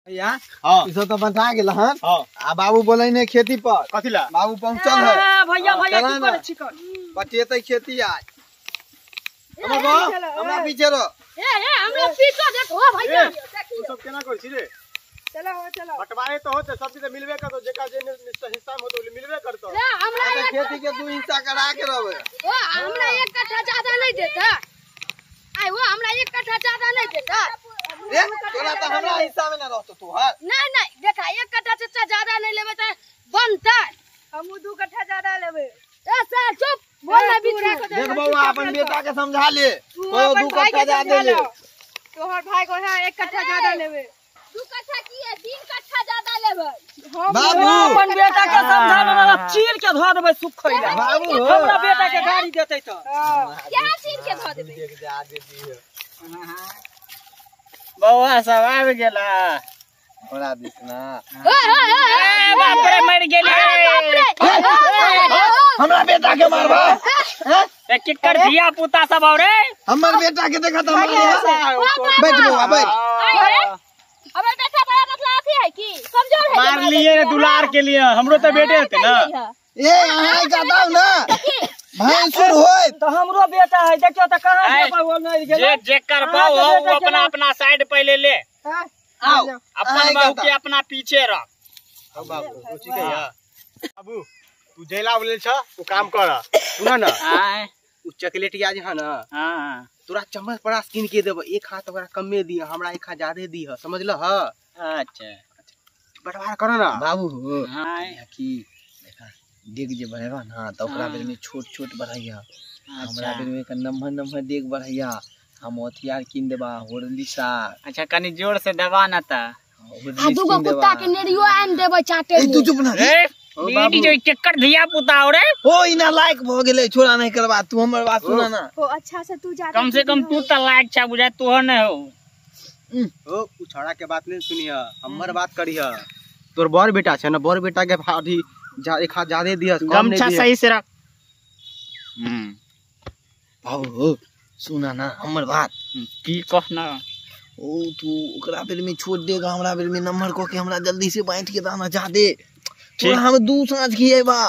भैया ई सब तो बंटा गेल हन। आ बाबू बोलै ने खेती पर कथि ला बाबू पहुंचल है। भैया भैया की करे छी कर बटेतै खेती आज। हमर बाबू हमरा पीछे रहो। ए ए हमरा पीछे देख हो भैया। तू सब केना करै छी रे? चलो हो चलो बंटवारे तो होते सब चीज मिलबे करतो, जेका जे हिस्सा में होतो मिलबे करतो। ए हमरा खेती के दू हिस्सा करा के रहबे। ओ हमरा एक कट्ठा ज्यादा नहीं देता। आइ वो हमरा एक कट्ठा ज्यादा नहीं देता। ए तोरा त हमरा हिस्सा में ना रहतो तू। हां नहीं नहीं देखा एक कट्ठा से ज्यादा नहीं लेबे त बनता। हम दू कट्ठा ज्यादा लेबे। ए सर चुप बोल ना बीच। देख बउआ अपन बेटा के समझा ले, कोई दू कट्ठा ज्यादा ले। तोहर भाई को है एक कट्ठा ज्यादा लेबे। दू कट्ठा की है 3 कट्ठा ज्यादा लेबे। बाबू अपन बेटा के समझा ना चीर के धो देबे सुखैला। बाबू हमरा बेटा के गाड़ी देतै त क्या चीर के धो देबे? देख जा देती है। बउआ सब आबि गेला हमरा दिस ना। ए बाप रे मर गेली। हमरा बेटा के मारबा? ए केकर धिया पुता सब औरे हमर बेटा के देखत हमरा बैठ बउआ बैठ। हमर बेटा बड़ा मतलब अथी है की कमजोर है। मार लिए दुलार के लिए हमरो त बेटे होते ना। ए अहाँ बताउ ना भैंसुर होय त हमरो बेटा है। देखियो त कहां से वो नहीं गेल। जे जेकर बहु हो वो अपना अपना साइड पहले ले आओ, अपन बहू के अपना पीछे रख। बाबू सोची के या बाबू तू जेला बोले छ उ काम कर सुन ना। उ चॉकलेट या जे है ना। हां तोरा चम्मच पड़ा कीन के देब, एक हाथ ओकरा कमे दिह हमरा एक हाथ ज्यादा दिह, समझल ह? अच्छा बंटवारा कर ना बाबू। हां की देखा देख जे बढ़ेबा ना त ओकरा बेर में छोट छोट बढ़ैया, हमरा बेर में नम्हर नम्हर देख बढ़ैया। हम हथियार कीन देबा होरलिसा। अच्छा कनी जोर से दबा ना त आ दूगो कुत्ता के नेरियो आन देबै चाटे। ए तू चुप ना रे बेटी जो केकर धिया पुता औरे ओ इना लायक भ गेलै। छोड़ा नहीं करबा तू हमर बात सुना ना। ओ अच्छा से तू जा कम से कम तू त लायक छ बुझा तोहर नहीं हो। ओ उ छोड़ा के बात नहीं सुनिह हमर बात करिह। तोर बड़ बेटा छै ना, बड़ बेटा के अथी एक हाथ ज्यादा दिह कम नहीं गमछा दिह। सही से रख। बाबू सुना ना हमर बात। की कह ना? ओ तू ओकरा बेर में छोड़ देगा हमरा बेर में नंबर क के हमरा जल्दी से बांट के दाना जा दे। तोरा हम दू साँझ खिएबा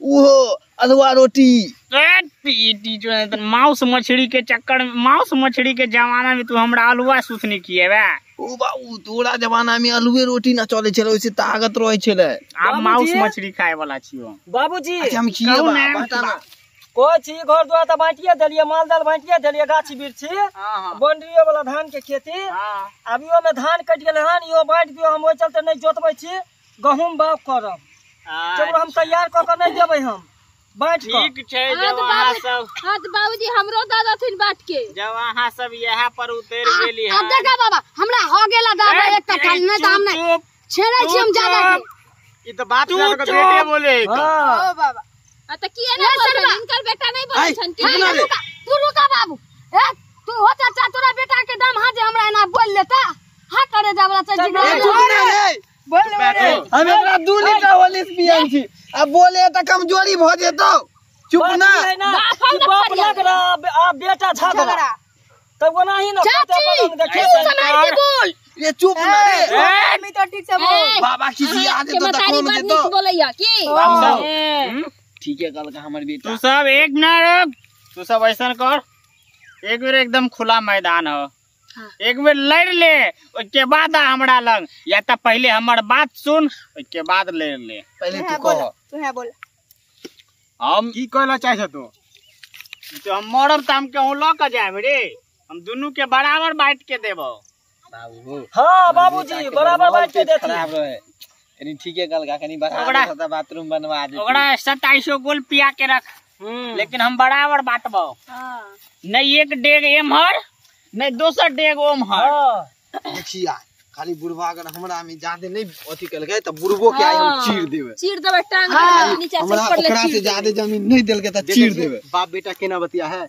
उहो अधवा रोटी। ए पीटी जो है त मांस मछली के चक्कर में मांस मछली के जमाना में तू हमरा अलुआ सुथनी खिएबा। ओ बाबू तोरा जमाना में अलुए रोटी ना चले छले, ओइसे ताकत रहे छले। आब मांस मछली खाए वाला छियो बाबूजी। अच्छा हम खिएबा बाटा ना कोई चीज घर द्वार त बांटिए देलिए, माल दाल बांटिए देलिए, गाछी वृक्षी बाउंड्रीओ वाला धान के खेती। अब इहो में धान कटि गेलै हन, इहो बांटि दियौ। हम ओहि चलते नहीं जोतबै छी, गहूम बाग करब। चलू हम तैयार कऽ के नहीं देबै, हम बांटि कऽ। ठीक छै। जब अहाँ सब हां त बाबूजी हमरो दऽ देथिन बांट के। जब अहाँ सब यहाँ पर उतर गेली अब देखा बाबा हमरा हो गेला दादा एक कट्ठा नहीं त हम नहीं छेड़ै छी हम ज्यादा के। ई त बात के बेटे बोले। हां ओ बाबा आ त किए नै बोलतन? इनकर बेटा नहीं बोलै छन की? तू रुका बाबू। ए तू हो चाचा तोरा बेटा के दम हां जे हमरा एना बोल लेता। हां करे जावला चल ए चुप ना रे बोल ले रे। हम एकरा 2 लीटर होलिस पियन छी अब बोले त कमजोरी भ जेतौ। चुप ना। बाप लग रहा आ बेटा झगड़ा तब ओना ही ना चाची देखिए तू समार के बोल। ए चुप ना रे। मम्मी तो ठीक से बोल। बाबा किसी आ जेतौ त कोन देतौ बोलैया की? ठीक है कल का हमर बेटा। तू सब एक मिनट रुक, तू सब ऐसा कर एक बेर एकदम खुला मैदान हो। हाँ। एक बेर लड़ ले उसके बाद आ हमरा लग, या त पहले हमर बात सुन उसके बाद लड़ ले। पहले तू कह। तू है बोल। हम की कहला चाहे छ तू? तो हम मरब त हम कहूं ल के जाएब रे, हम दुनू के बराबर बांट के देबो बाबू। हां बाबूजी बराबर बांट के देथिन। खराब रहे कनी ठीक है कल का कनी बढ़ा दे बाथरूम बनवा दे। ओकरा 27 गोल पिया के रख, लेकिन हम बराबर बांटबो। हां नहीं एक डेग एमहर नहीं दोसर डेग ओमहर। देखिया खाली बुढ़वा अगर हमरा में ज्यादा नहीं अथी कलकै त बुढ़बो के आइ हम चीर देबै। चीर देबै टांग नीचा से ऊपर ले। ओकरा से ज्यादा जमीन नहीं देलकै त चीर देबै। बाप बेटा केना बतिया है?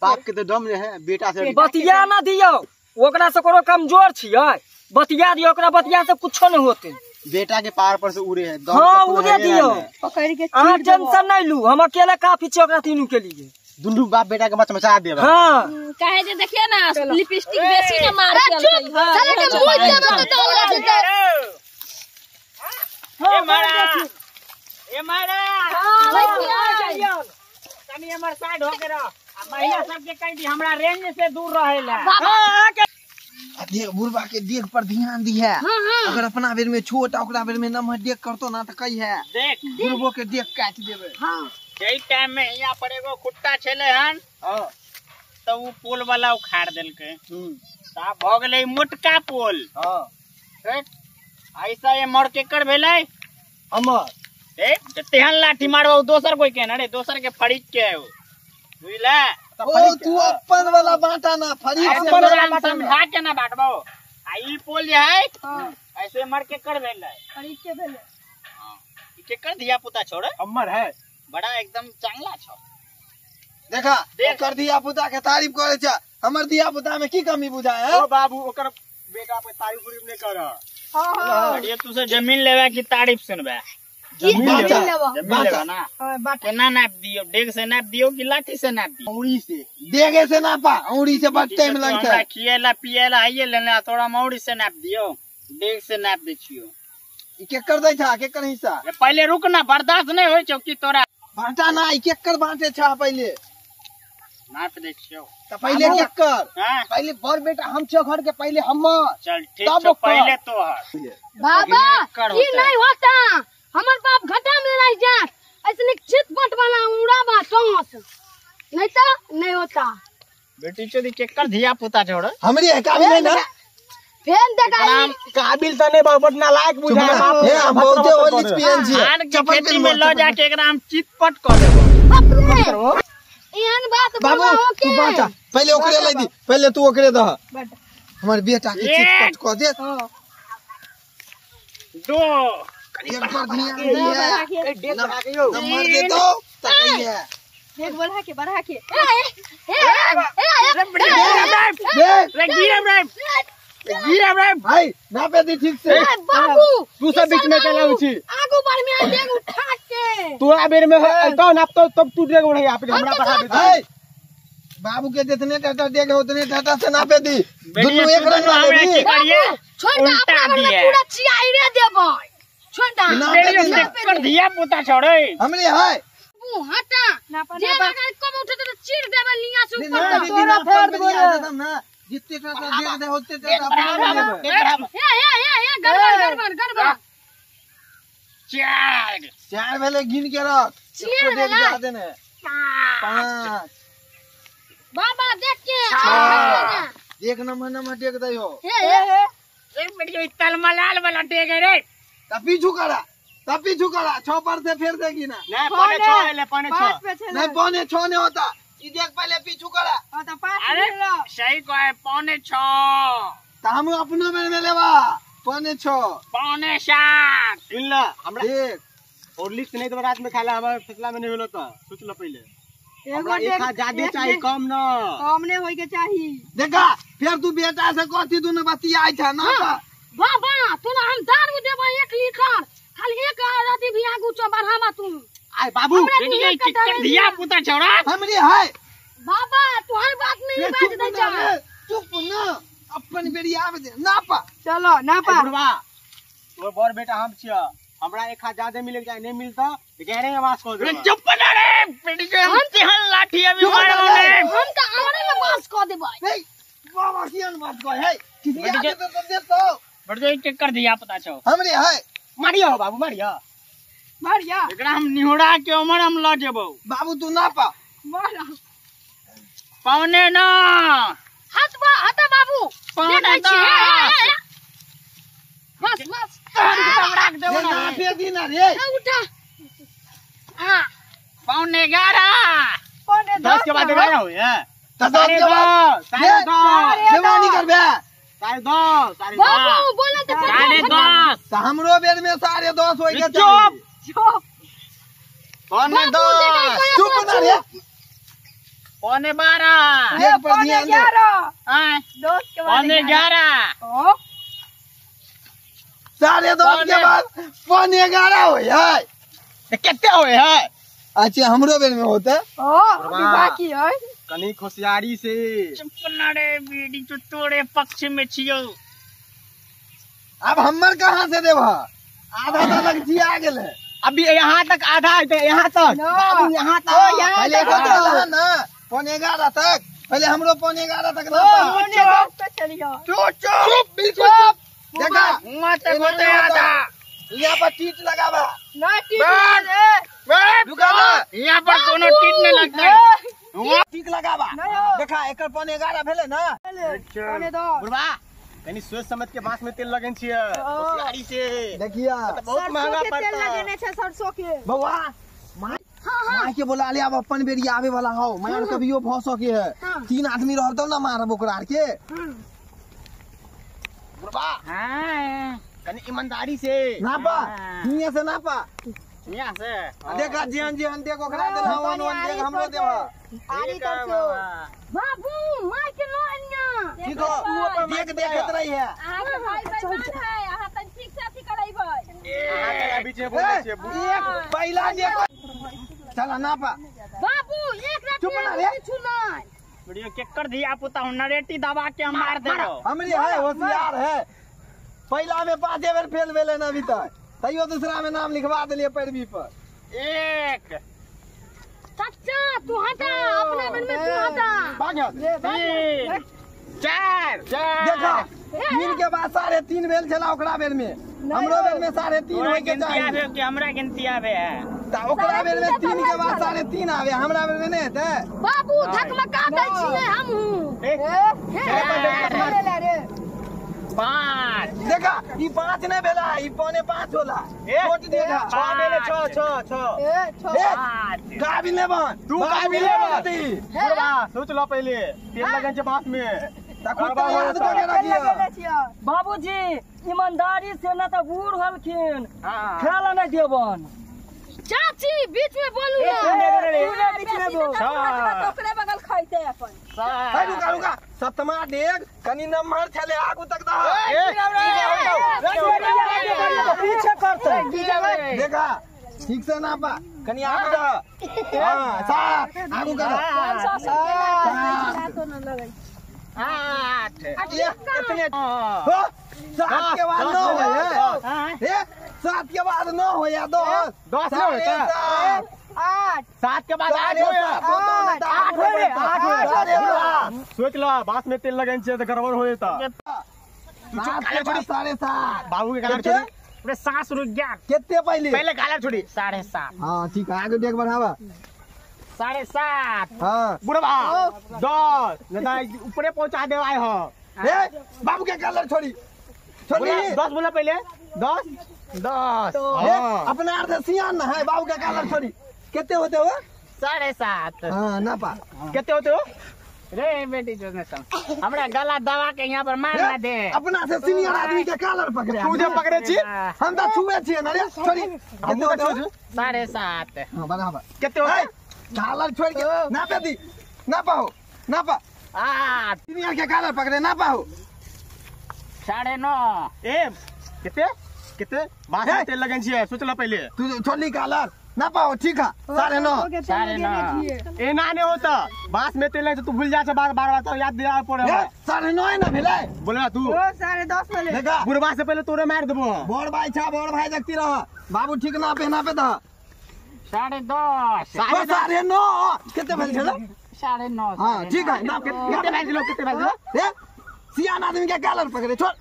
बाप के त दम नहीं है, बेटा से बतिया ना दियौ। ओकरा से कोनो कमजोर छियै, बतिया दियौ ओकरा। बतिया से कुछो नहीं होते। बेटा के पार पर से उड़े है। हाँ उड़े दियो। पकड़ के अहाँ टेंशन नहीं लू, हम अकेले काफी छी ओकरा तीनू के लिए। दुनू बाप बेटा के मचमचा देबा। हां काहे जे देखिए ना लिपस्टिक बेसी न मार के अलकै। हां साले के मुंह देबो त दौड़ा जेतै। ए मारा तनी हमर साइड हो के रह आ महिला सब के कहीं भी हमरा रेंज से दूर रहेला। आ देख बुढ़वा के देख पर ध्यान दी है। अगर अपना बेर में छोट ओकरा बेर में नमहर देख करतो ना त कही है देख बुढ़बो के देख काट देबे। हां जई टाइम में यहाँ पर एगो कुत्ता छले हन त उ पोल वाला उखाड़ देलके। त भ गेलै मोटका पोल। हां ठीक ऐसा ये मर केकर भेलै हमर। ए तेहन लाठी मारबो दोसर कोई के ना रे दोसर के फरीक के है बुझला। ओ तू अपन वाला बांटा ना फरीक से अपन वाला समझा के ना बांटबो। आ ई पोल जे है ऐसे मर के कर भेलै फरीक के भेलै। हां ई केकर धिया पुता छोड़ हमर है बड़ा एकदम चांगला छौ। देखा ओकर धिया पुता के तारीफ करे छ हमर धिया पुता में की कमी बुझाय है। ओ बाबू ओकर बेटा पे तारीफ उरीफ नहीं कर। हां हां ये तू से जमीन लेवा की तारीफ सुनबे? जमीन लेवा ना केना नाप दियो डेग से नाप दियो कि लाठी से नाप दियो? औरी से डेगे से नापा औरी से बड़ टाइम लगता है। खिएला पिएला आइए लेना थोड़ा मौड़ी से नाप दियो डेग से नाप दे छियो। ई केकर दै छा केकर हिस्सा? पहले रुक ना बर्दाश्त नहीं होय छौ कि तोरा बांटा ना। ई केकर बांटे छा पहले नाप दे छियो त पहले केकर? पहले बड़ बेटा हम छो घर के पहले हमर। चल ठीक छौ पहले तोहर। बाबा ई नहीं होता हमर बाप घटा में रह जात ऐसने चित पट वाला उड़ा बा टोस नहीं तो नहीं होता। बेटी चोदी केकर धिया पुता छोड़ हमरी है काबिल है ना फेन देखा काबिल त नहीं बा बट नालायक बुझा बाप। हे हम बहुते ओल एक्सपीरियंस है चपल खेती में ल जाके एकरा हम चितपट कर देबो। बाप रे एहन बात बाबू तू बाटा पहले ओकरे ले दी पहले तू ओकरे दह हमर बेटा के चितपट कर दे। दो एक पर ध्यान दे नंबर दे तो तकई है देख बढ़ा के ए ए रे गिरब रे गिरब रे भाई नापे दी ठीक से। बाबू तू सब बीच में चला उची आगू बढ़ में देख उठा के तोरा बेर में है तो नाप तो तब तू देख बढ़िया आप हमरा बढ़ा दे। बाबू के जितने टाटा देख उतने टाटा से नापे दी दुनू एक रंग वाले दी। छोड़ दे अपना पूरा चियाई रे देबै छोड़ दे कर धिया पुता छोड़े हमरे है तू हटा जे अगर कम उठे तो चीर देबै लिया से ऊपर तक तोरा फेर देबो ना जितने टाटा देख दे उतने टाटा अपना लेबै। हे हे हे हे गड़बड़ गड़बड़ गड़बड़ चार चार भेले गिन के रख देख जा देने 5 बाबा देख के एक नंबर नंबर देख दे हो। हे हे एक मिनट जो तलमलाल वाला टेक रे तब करा तब पीछू करा 6 पर से फेर देगी ना। नहीं 5.75 ले 5.75 नहीं 5.75 नहीं होता ई देख पहले पीछू करा। हां त 5 अरे सही कहे 5.75 त हम अपनो में लेवा 5.75 6.75 सुन ल हमरा देख और लिस्ट नहीं तो रात में खाला हमार फैसला में नहीं होलो त सोच ल पहले एगो एक ज्यादा चाहिए कम ना कम नहीं होई के चाहिए। देखा फिर तू बेटा से कथी दुनु बतियाई छ ना बाबा तू ना हम दारू देबा 1 लीटर खाली एक राती भी आगू चो बढ़ावा तू। आय बाबू बेटी धिया पुता छोड़ा हमरी है बाबा तू हर बात नहीं बात दे जा चुप ना अपन बेरी आवे दे नापा चलो नापा। बुढ़वा तोर बड़ बेटा हम छिया हमरा एक हाथ ज्यादा मिले के चाही नहीं मिलता त गहरे में आवाज कर देबो। चुप ना रे बेटी के हम तेहन लाठी अभी मारबो ने हम त आरे में बास क देबै। हे बाबा कियन बात कह है किसी आगे तो दे तो बढ़ जाई के कर दिया पता छौ हमरे है मारियो बाबू मारियो मारिया एकरा हम निहोड़ा के उमर हम ल जेबौ। बाबू तू नापा मारा 8.75 हाथ बा हाथ बाबू 9.75 बस बस रख देबो ना नापे दी ना रे उठा। हां 10.75 10 के बाद 11 होय है त 10 के बाद 10.5 जवानी करबे 10.5 10.5 बाबू बोला त 10.5 त हमरो बेर में 10.5 होय के चुप चुप 9.75 चुप ना रे 11.75 देख पर ध्यान दे। हां 10 के बाद 10.75 ओ 10.5 के बाद 10.75 होय है त कते होय है? अच्छा हमरो बेर में होता ओ अभी बाकी है कनी होशियारी से। चुप ना रे बीड़ी तो तोरे पक्ष में छियो। अब हमर कहाँ से देबह? आधा तो लग जिया गेल है। अभी यहाँ तक आधा है, यहाँ तक बाबू, यहाँ तक पहले तक ना 10:45 तक, पहले हमरो 10:45 तक ना। चुप चुप बिल्कुल चुप। देखा वहां तक होते आधा। यहाँ पर टीट लगावा ना, टीट रुका ना, यहाँ पर दोनों टीट नहीं लगता है। टीक लगावा। देखा एकर 10:45 भेले ना। बुढ़वा कनी सोच समझ के बांस में तेल लगन छियै होशियारी से। देखिया बहुत महंगा पड़ता। तेल लगेने छै सरसों के। बउआ मां के बोला ले, अब अपन बेरी आवे वाला हो, मार कभियो भ सके है। 3 आदमी रहत ना मारब ओकरा के। बुढ़वा हां कनी ईमानदारी से नापा, हियां से नापा, हियां से। देखा जेहन जेहन देख ओकरा देला, वन वन देख हमरो देवा। आरी तरसो बाबू मां के लो अनिया। ठीक हो, देख देखत रही है। अहाँ के भाई बेईमान है, अहाँ तन ठीक से अथी करैबै। अहाँ के बीच में बोलै छियै एक पहिला जे चला नापा बाबू, एक रात किछु नै। वीडियो केकर धिया पुता हूं नरेटी दबा के हम मार देबो। हमरे है होशियार है, पहिला में 5 बेर फेल भेलै ना अभी तक, तैयो दूसरा में नाम लिखवा देलिए पैरवी पर। 1 चाचा तू हटा, अपने मन में तू हटा। भाग यहाँ से। 3 4 देखा 3 के बाद 3.5 भेल छला ओकरा बेर में, हमरो बेर में 3.5 होय के चाही। आवे कि हमरा गिनती आवे है त ओकरा बेर में 3 के बाद 3.5 आवे, हमरा बेर में नहीं हेतै। बाबू धकमका दै छियै हमहूँ। 5 देखा ई 5 नहीं भेला, ई 4.75 होला। छोट देखा 6 भेले, 6 6 6 5 काबिल ने बन तू, काबिल ने बन। बुढ़वा सोच लो पहले, तेल लगन छै बांस में त खुद याद क के रखियो। बाबूजी ईमानदारी से ना त बूढ़ हलखिन, खेल नहीं देबन। चाची बीच में बोलू ना, बीच में बोल। ओकरे बगल खइते अपन। रुका रुका, सतमा डेग कनी नम्बर छले आगू तक दा पीछे करते। देखा ठीक से नापा, कनी आगू दा। हां 7 आगू कर। 8 इतने हो। 7 के बाद 9 है, 7 के बाद 9 हो या 10 10 नहीं होता। 8 7 के बाद 8 हो, 8 हो, 8 हो। सोच लो बांस में तेल लगन छै त गड़बड़ हो जेता। 7.5 बाबू के गालर छोड़ी, पूरे सांस रुक गया। कितने पहले पहले गालर छोड़ी। 7.5 हां ठीक है, आगे देख बढ़ावा। 7.5 हां बुढ़वा 10 नहीं ऊपरे पहुंचा देवाय हो। ए बाबू के गालर छोड़ी छोड़ी। 10 बोला पहले, 10 10 अपना अर्थ सियान ना है। बाबू के गालर छोड़ी कितने होते हो? 7.5 हां नापा कितने होते हो रे बेटी? जो ने हमरा गला दबा के यहाँ पर मार ना दे। अपना से सीनियर आदमी के कालर पकड़े, तू जे पकड़े छी हम त छुए छी ना रे। छोड़ी हम त छुए। 7.5 हां बराबर। कितने होते? कालर छोड़ के नापे दी, नापा हो, नापा। 8 सीनियर के कालर पकड़े, नापा हो। 9.5 ए कितने कितने बांस में तेल लगन छियै, सोच ल पहले। तू छोड़ी कालर नापा हो। ठीक है 9.5 9.5 एना नहीं होता, बांस में तेल लगे तू भूल जा छै बार बार तो याद दिला पड़े। 9.5 ना भेलै बोला तू। 10.5 भेलै। देखा बुढ़वा से पहले तोरे मार देबो। बड़ भाई छा, बड़ भाई देखती रह बाबू। ठीक ना पे नापे द। 10.5 9.5 कितने भेल छलो? 9.5 हां ठीक है नाप। कितने भेल छलो? कितने भेल छलो? ए सियान आदमी के कालर पकड़े छोड़।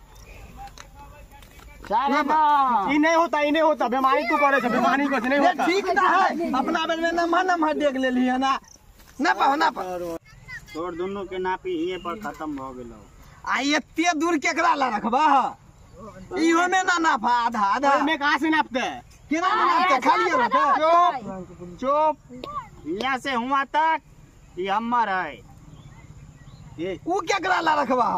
9.5 ई नहीं होता, ई नहीं होता। बेमानी तू करे छै, बेमानी करे नहीं होता। ठीक ना है, अपना बेर में नम्हा नम्हा देख लेली है ना। नापा नापा तोर दोनों के नापी हिये पर खत्म भ गेलो। आ एते दूर केकरा ला रखबा? इहो में ना नापा, आधा आधा में कहां से नापते? केना ना नापते? खाली रहते। चुप चुप, यहाँ से हुआ तक ई हमर है। ऊ केकरा ला रखबा?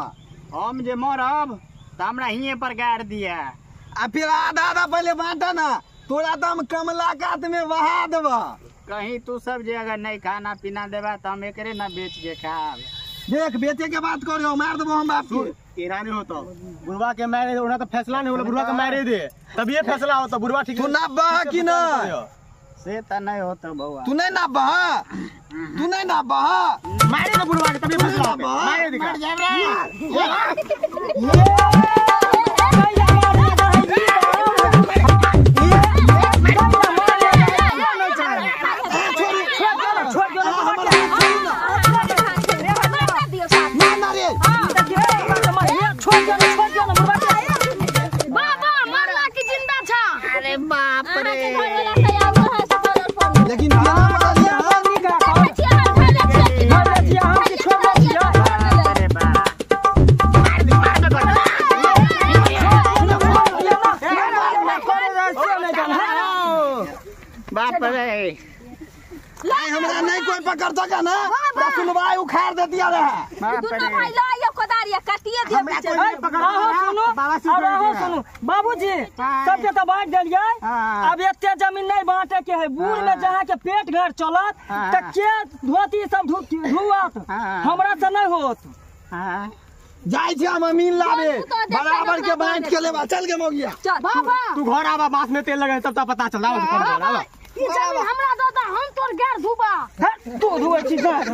हम जे मरब त हमरा हिये पर गाड़ दिया। आ फिर आधा आधा पहले बांटा ना, तोरा तो हम कमला कात में बहा देबा। कहीं तू सब जे अगर नहीं खाना पीना देबा त हम एकरे ना बेच के खाब। देख बेचे के बात कर रहे हो, मार देबो हम बाप के। एना नहीं होता, बुढ़वा के मारे ओना तो फैसला नहीं होला, बुढ़वा के मारे दे तब ये फैसला होता। बुढ़वा ठीक तू ना बहा कि ना से त नहीं होता बउआ। तू नहीं ना बहा, तू नहीं ना बहा, मारे ना बुढ़वा के तब ये फैसला होता। मारे दिखा मर जाब रे। ये रे अहाँ के घर वाला से आउ है से बॉर्डर पर लेकिन केना मारलिए हन? देखै छियै हम धरले छियै कि धरले छियै, हम कि छोड़ले छियै? अरे बा मार दे मार दे बाप रे आइ हमरा नहीं कोई पकड़ सका ना तो सुनवाई उखाड़ देतिया रहे। दुनू भाई ल आइयो कोदारी आ काटिए दियो बीचे में। आहो सुनू, अब आहो सुनू बाबूजी, सबके तो बांट देलियै। अब एते जमीन नहीं बांटे के है। बूढ़ में जहाँ के पेट घर चलत त के धोती सब धुआत, हमरा से नहीं होत। जाय छी हम अमीन लाबे, बराबर के बांट के लेबा। चल के मौगिया चल बाबा तू घर आबा, बांस में तेल लगे तब तब पता चल। आवा ई जमीन हमरा दो, हम तोर गार धुबा। तू धुए छी गार।